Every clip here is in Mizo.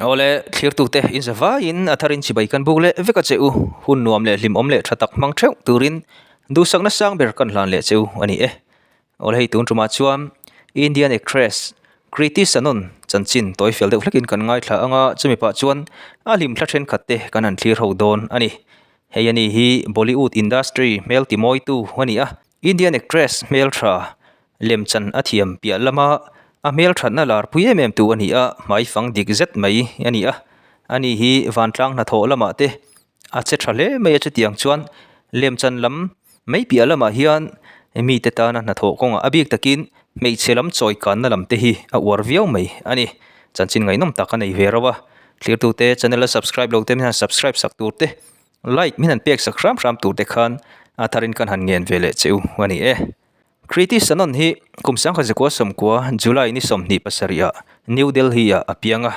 Awle, thlirtute in za vaiin a tharin chibai kan buk leh vek a che u. Hun nuam leh hlimawm leh tha tak hmang theuh turin duhsakna sang ber kan hlan leh che u a ni e. Awle hei tun tumah chuan Indian actress Kriti Sanon chanchin tawi fel deuh hlekin kan ngaithla ang a, chumi pah chuan a hlimthla thenkhat te kan han thlir ho dawn a ni. Hei a ni hi Bollywood industry hmel timawitu a ni a, Indian actress hmeltha lemchan a thiam piah lama a hmelthatna lar pui em em tu a ni a, hmaifang dik zet mai a ni a, ani hi vantlang hnathawh lamah te A che tha hle mai a chutiang chuan lemchan lam mai piah lamah hian mite tana hnathawh kawngah a bik takin hmeichhe lam chawi kanna lam te hi a uar viau mai a ni. Chanchin ngaihnawm tak a nei ve rauh a, thlirtute channel a subscribe lo te min han subscribe sak tur te, like min han pek sak hram hram tur te khan a tharin kan han ngen ve leh che u a ni e. Kriti Sanon hi kum sangkhat zakua sawmkua July ni 27 ah New Delhi ah a piang a.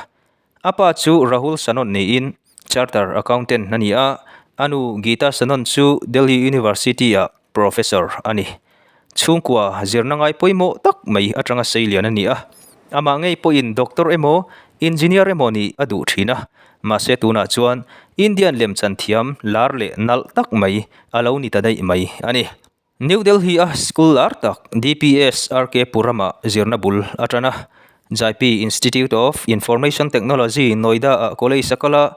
A pa chu Rahul Sanon niin Charter Accountant a ni a, a nu Geeta Sanon chu Delhi University-ah Professor a ni. Chhungkua zirna ngai pawimawh tak mai atanga seilian a ni a, amah ngei pawhin Doctor emaw Engineer emaw nih a duh thin a, mahse tunah chuan Indian lemchan thiam lar leh nalh tak mai a lo ni ta daih mai a ni. New Delhi a school lar tak DPS RK Puram-ah zirna bul a tan a. Jaipi Institute of Information Technology Noida-ah college a kal a,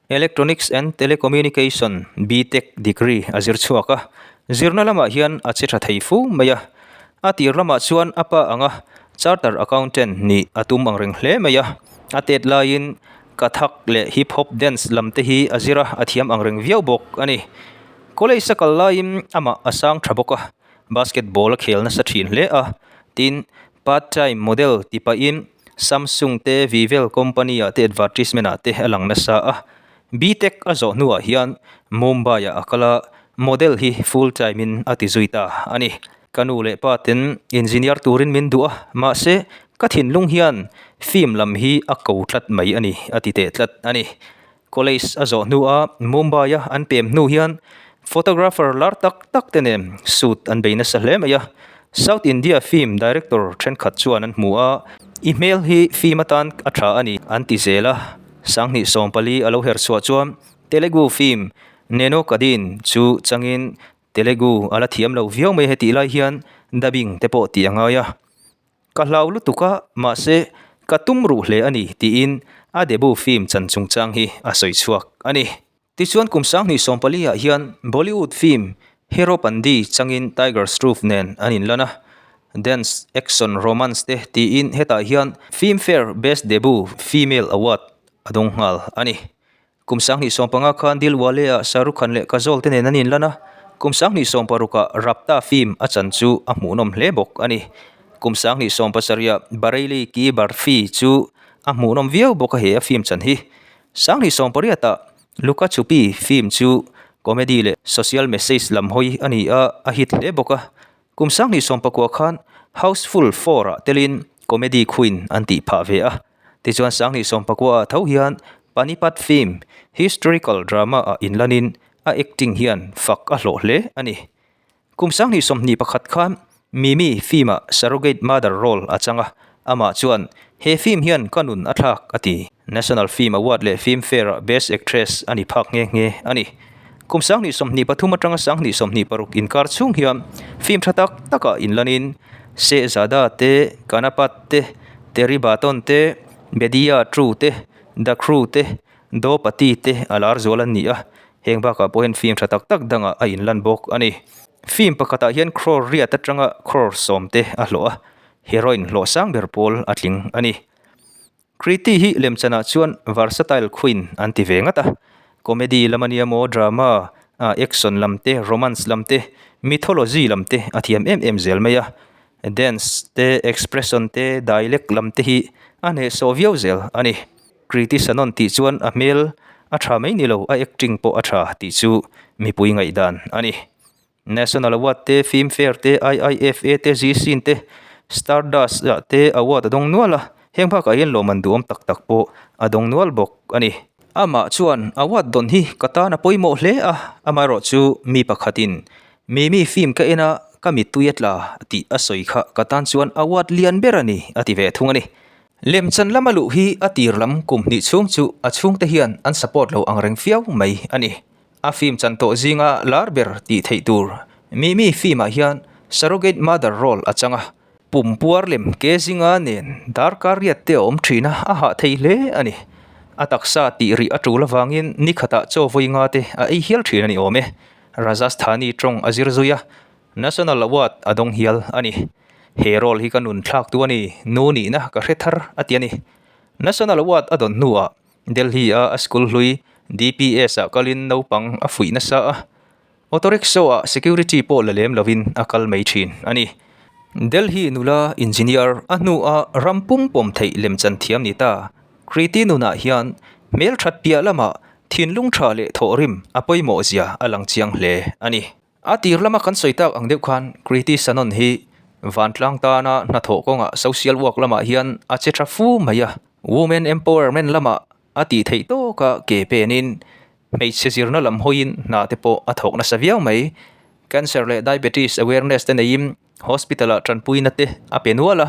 Electronics and Telecommunication B-Tech degree a zir chhuak a. Zirna lamah hian a che tha thei fu mai a. A tir lamah chuan a pa anga Charter Accountant nih a tum ang reng hle mai a. A tet laiin Kathak leh Hip Hop dance lam te hi a zir a, a thiam ang reng viau bawk a ni. College a kal laiin amah a sang tha bawk a, basketball a khel nasa thin hle a, tin part time model ti pahin Samsung te Vivel company ah te advertisement ah te a lang nasa a, B-tech a zawh hnuah hian Mumbai ah a kal a, model hi full time in a ti zui ta a ni. Ka nu leh pa ten engineer turin min duh a, mahse ka thinlung hian film lam hi a ko tlat mai a ni a ti teh tlat a ni. College a zawh hnua Mumbai a an pem hnu hian photographer lar tak tak te nen shoot an bei nasa hle mai a. South India film director thenkhat chuan an hmu a, I hmel hi film atan a tha a ni an ti zel a. Sanghnih 14 a lo her chhuah chuan Telugu film Neno Kadin chu changin Telugu a la thiam lo viau mai hetih lai hian dubbing te pawh tih a ngai a. Ka hlau lutuk a, mahse ka tum ruh hle a ni, tiin a debut film chan chungchang hi a sawi chhuak a ni. Tichuan kum 2014 ah hian Bollywood film Hero Pandi changin Tiger Shroff nen an inlan a, dance, action, romance te tiin hetah hian Filmfare Best Debut Female Award a dawng nghal a ni. Kum 2015 khan Dilwale-ah Shah Rukh Khan leh Kajol te nen an inlan a, kum 2016-ah Raabta film a chan chu a hmuhnawm hle bawk a ni. Kum 2017-ah Bareilly Ki Barfi chu a hmuhnawm viau bawk a he a film chan hi. 2018-ah Luka Chuppi film chu comedy leh social message lam hawi a ni a, a hit hle bawk a. Kum 2019 khan Housefull 4-ah telin comedy queen an tih phah ve a. Tichuan 2019 ah tho hian Panipat film historical drama ah inlanin a acting hian fak a hlawh hle a ni. Kum 2021 khan Mimi film ah surrogate mother role a chang a, amah chuan he film hian ka nun a thlak a ti. National Film Award leh Filmfare ah Best Actress a ni phak nghe nghe a ni. Kum 2023 atanga 2026 inkar chhung hian film tha tak takah inlanin Shehzada te, Ganapat te, Teri Baaton te, Bhediya Two te, The Crew te, Do Patti te a lar zual an ni a, heng bakah pawh hian film tha tak tak dangah a inlan bawk a ni. Film pakhatah hian crore riat atanga crore 10 te a hlawh a, heroine hlawh sang ber pawl a tling a ni. Kriti hi lemchanah chuan versatile queen an ti ve ngat a, comedy lam a nia maw, drama, action lam te, romance lam te, mythology lam te a thiam em em zel mai a, dance te, expression te, dialect lam te hi a hnehsawh viau zel a ni. Kriti Sanon tih chuan a hmel a tha mai ni lo, a acting pawh a tha tih chu mipui ngaihdan a ni. National Award te, Filmfare te, IIFA te, Zee Cine te, Stardust ah te award a dawng nual a, heng bakah hian lawmman duhawm tak tak pawh a dawng nual bawk a ni. Amah chuan award dawn hi ka tan a pawimawh hle a, amaherawh chu mi pakhatin Mimi film ka en a, ka mittui a tla tih a sawi kha ka tan chuan award lian ber a ni a ti ve thung a ni. Lemchan lama luh hi a tir lam kum hnih chhung chu a chhungte hian an support lo ang reng viau mai a ni. A film chan tawh zinga lar ber tih theih tur Mimi film ah hian surrogate mother role a chang a, pum puar lem ke zinga nen darkar riat te a awm thin a, a hah thei hle a ni. A taksa tih rih a tul avangin ni khatah chaw vawi nga te a ei hial thin a ni awm e. Rajasthani tawng a zir zui a, National Award a dawng hial a ni. He role hi ka nun thlak tu a ni, nu nihna ka hre thar a ti a ni. National Award a dawn hnuah Delhi a a school hlui DPS ah kalin naupang a fuih nasa a, auto rickshaw ah security pawh la lem lovin a kal mai thin a ni. Delhi nula engineer a hnua ram pum pawm theih lemchan thiam ni ta Kriti nunah hian hmelthat piah lamah thinlung tha leh thawhrim a pawimawh zia a lang chiang hle a ni. A tir lama kan sawi tak ang deuh khan Kriti Sanon hi vantlang tana hnathawh kawngah social work lamah hian a che tha fu mai a. Women empowerment lamah a tih theih tawka ke penin hmeichhe zirna lam hawiin hna te pawh a thawk nasa viau mai. Cancer leh diabetes awareness te neiin hospital ah tanpuina te a pe nual a.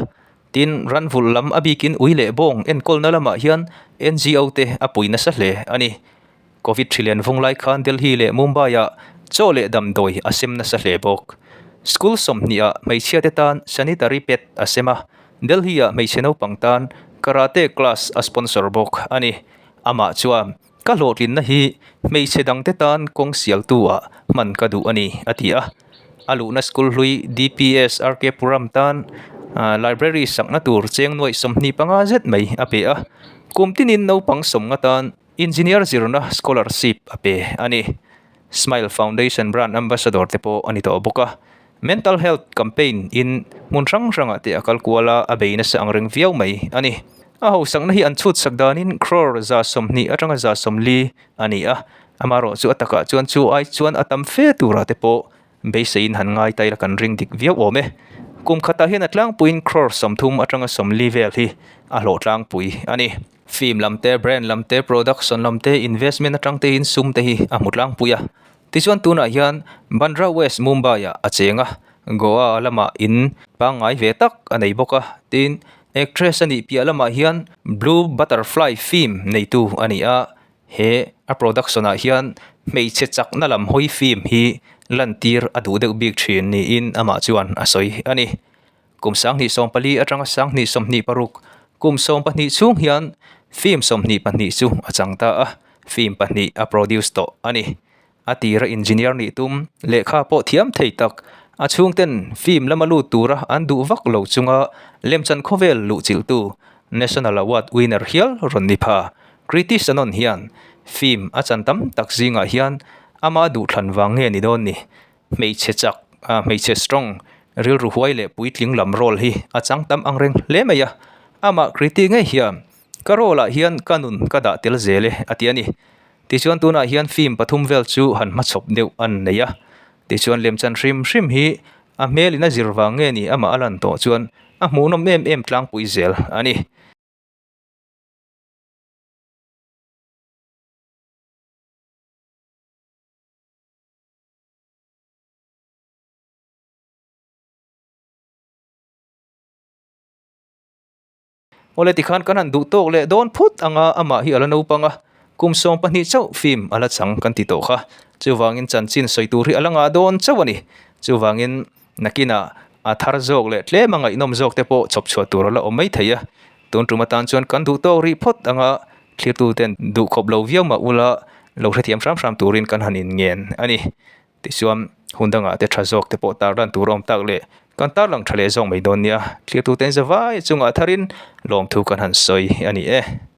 Tin, ranvulh lam a bikin ui leh bawng enkawlna lamah hian NGO te a pui nasa hle a ni. Covid hri lian vung lai khan Delhi leh Mumbai-ah chaw leh damdawi a sem nasa hle bawk. School sawmhnih-ah hmeichhia te tan sanitary pad a sem a, Delhi-ah hmeichhe naupang tan karate class a sponsor bawk a ni. Amah chuan, Ka hlawhtlinna hi hmeichhe dangte tan kawng sialtu-ah hman ka duh a ni, a ti a. A luhna school hlui DPS RK Puram tan library sakna tur cheng nuaih 25 zet mai a pe a. Kum tinin naupang sawmnga tan Engineer zirna scholarship a pe a ni. Smile Foundation brand ambassador te pawh a ni tawh bawk a. Mental health campaign in hmun hrang hrangah te a kal kual a, a bei nasa ang reng viau mai a ni. A hausakna hi an chhut sak danin crore 20 atanga 40 a ni a, amaherawh chu a takah chuan chu ai chuan a tam fe turah te pawh Beiseiin han ngai ta ila kan ring dik viau awm e. Kum khatah hian a tlangpuiin crore 30 atanga 40 vel hi a hlawh tlangpui a ni. Film lam te, brand lam te, production lam te, investment atang tein sum te hi a hmu tlangpui a. Tichuan tunah hian Bandra West Mumbai-ah a cheng a, Goa lamah in pangngai ve tak a nei bawk a. Tin, actress a nih piah lamah hian Blue Butterfly film neitu a ni a, He a production ah hian hmeichhe chakna lam hawi film hi lantir a duh deuh bik thin niin amah chuan a sawi a ni. Kum 2014 atanga 2026 kum 12 chhung hian film 22 chu a chang ta a, film pahnih a produce tawh a ni. A tira engineer nih tum lehkha pawh thiam thei tak, a chhungten film lama lut tura an duh vak lo chunga lemchan khawvel luhchilhtu National Award winner hial rawn ni pha. Kriti Sanon hian film a chan tam tak zingah hian ama duhthlan vang nge ni dawn ni? Hmeichhe chak, hmeichhe strong, rilru huai leh puitling lam role hi a chang tam ang reng hle mai a. Amah Kriti ngei hian ka role ah hian ka nun ka dah tel zel e a ti a ni. Tichuan tunah hian film pathum vel chu han hmachhawp deuh an nei a, tichuan lemchan hrim hrim hi a hmelin a zir vang nge ni amah a lan tawh chuan a hmuhnawm em em tlangpui zel a ni. Awle tikhan kan han duh tawk leh dawn phut anga amah hi a la naupang a, kum 12 chauh film a la chang kan ti tawh kha. Chuvangin chanchin sawi tur hi a la ngah dawn chauh a ni. Chuvangin nakinah a thar zawk leh tlem a ngaihnawm zawk te pawh chhawp chhuah tur a la awm mai thei a. Tun tum atan chuan kan duh tawk rih phawt anga thlirtuten duh khawp lo viau mah ula lo hrethiam hram hram turin kan han inngen a ni. Tichuan, hun dangah te tha zawk te pawh tar lan tur a awm tak leh kan tar lang tha leh zawk mai dawn nia. Thlirtuten zavai chungah tharin lawmthu kan han sawi a ni e.